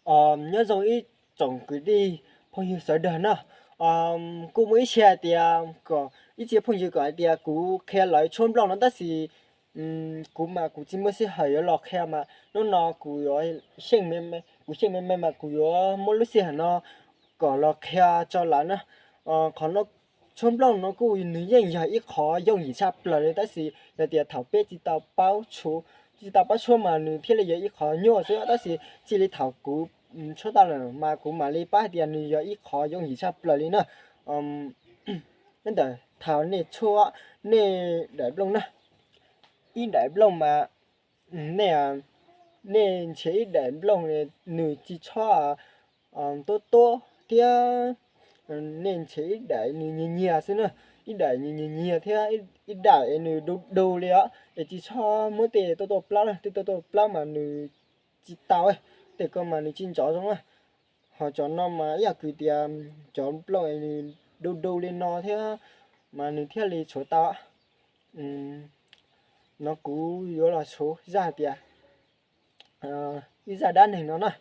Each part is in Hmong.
Nyob zoo ib tsoom kwv tij phooj ywg sawv daws na. Kuj muaj ib txhia hais tias kom ib txhia phooj ywg kom hais tias kuv qhia lawv tshuab nplooj no tab sis kuv mas kuv tsis muaj sij hawm yuav los qhia mas hnub no kuv yuav, kuv xyeej me me mas kuv yuav muab lub sij hawm no kom los qhia tso lawm na. Qhov no, tshuab nplooj no kuj nws yeej yog ib qhov yooj yim tshaj plaws li tab sis yog tias thaum peb tsis tau paub tshuab, tsis tau paub tshuab mas nws thiaj li yog ib qhov nyuaj xwb tab sis txij li thaum kuv tshuab tau lawm mas kuv mam li paub hais tias nws yog ib qhov yooj yim tshaj plaws li na. Ntawm thaum nej tshuab nej daim nplooj na, ib daim nplooj mas nej, nej nrhiav ib daim nplooj nws tsis txhob tuab tuab thiab nej nrhiav ib daim nws nyias nyias xwb na, ib daim nws nyias nyias thiab ib daim es nws du du li os es tsis txhob muab tej tuaj tuaj plaub na, tej tuaj tuaj plaub mas nws tsis tau, tej ko mas nws tsis nrov zoo na. Ho cov no mas ib yam kwv tias cov nplooj es nws du du li no thiab mas nws thiaj li tshuav tau. No kuv yuav los tshuav zaj tias ib zaj dab neeg no na.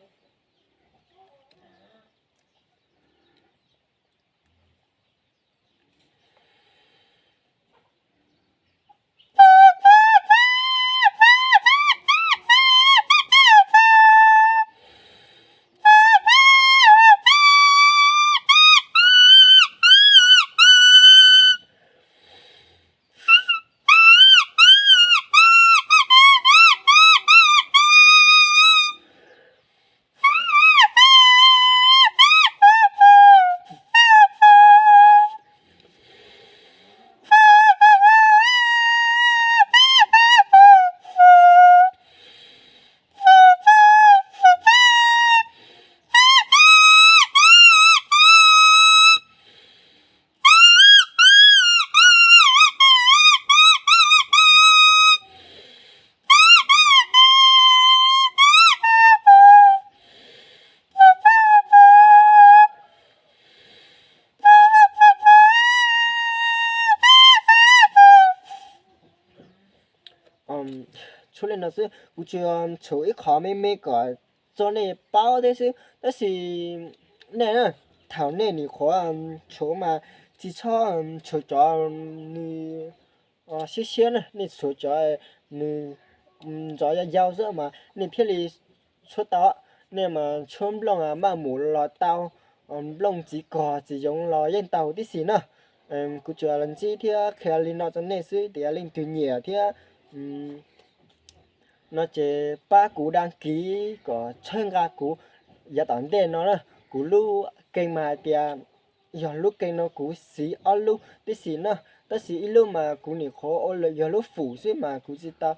Tshuav li no xwb, kuv tsuas tshuav ib qho me me kom tso nej paub thiab xwb tab sis nej, thaum nej nim qhuav tshuav mas tsis txhob tshuav cov nws siab siab na, nej tshuav cov nws nrov yau yau xwb mas nej thiaj li tshuab tau. Nej mas tshuab nplooj maj mus los tau, nplooj txiv kos txiv yoov los yeej tau tib si na. Kuv tsuas los ntsib thiab qhia li no rau nej xwb, tias leej twg nyiam thiab no ces pab kuv đăng ký kom txhawb nqa kuv yav tom ntej no na. Kuv lub kênh mas hais tias yog lub kênh no kuv siv ob lub tib si na, tab sis ib lub mas kuv nim qhuav ua yog lub phủ xwb mas kuv tsis tau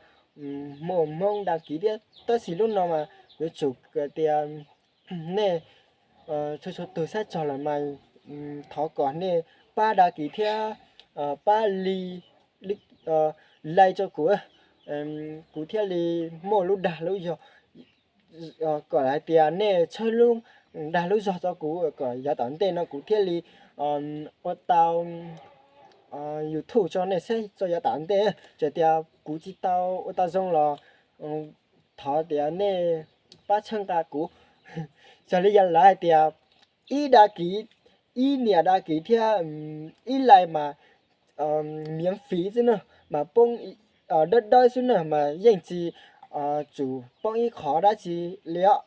muaj Hmoob đăng ký thiab, tab sis lub no mas yuav tsum tias nej txhua txhua tus saib txog lawm mas thov kom nej pab đăng ký thiab pab like rau kuv, kuv thiaj li muaj lub dag lub zog, kom hais tias nej txhawb lub dag lub zog rau kuv kom yav tom ntej no kuv thiaj li ua tau YouTube tso nej saib txog yav tom ntej. Txawm tias kuv tsis tau ua tau zoo los thov tias nej pab txhawb nqa kuv. Txawm li yog lawv hais tias ib đăng ký, ib niam đăng ký thiab ib like mas miễn phí xwb na, mas poob dawb dawb xwb na mas yeej tsis tsum poob ib qho dab tsi li os.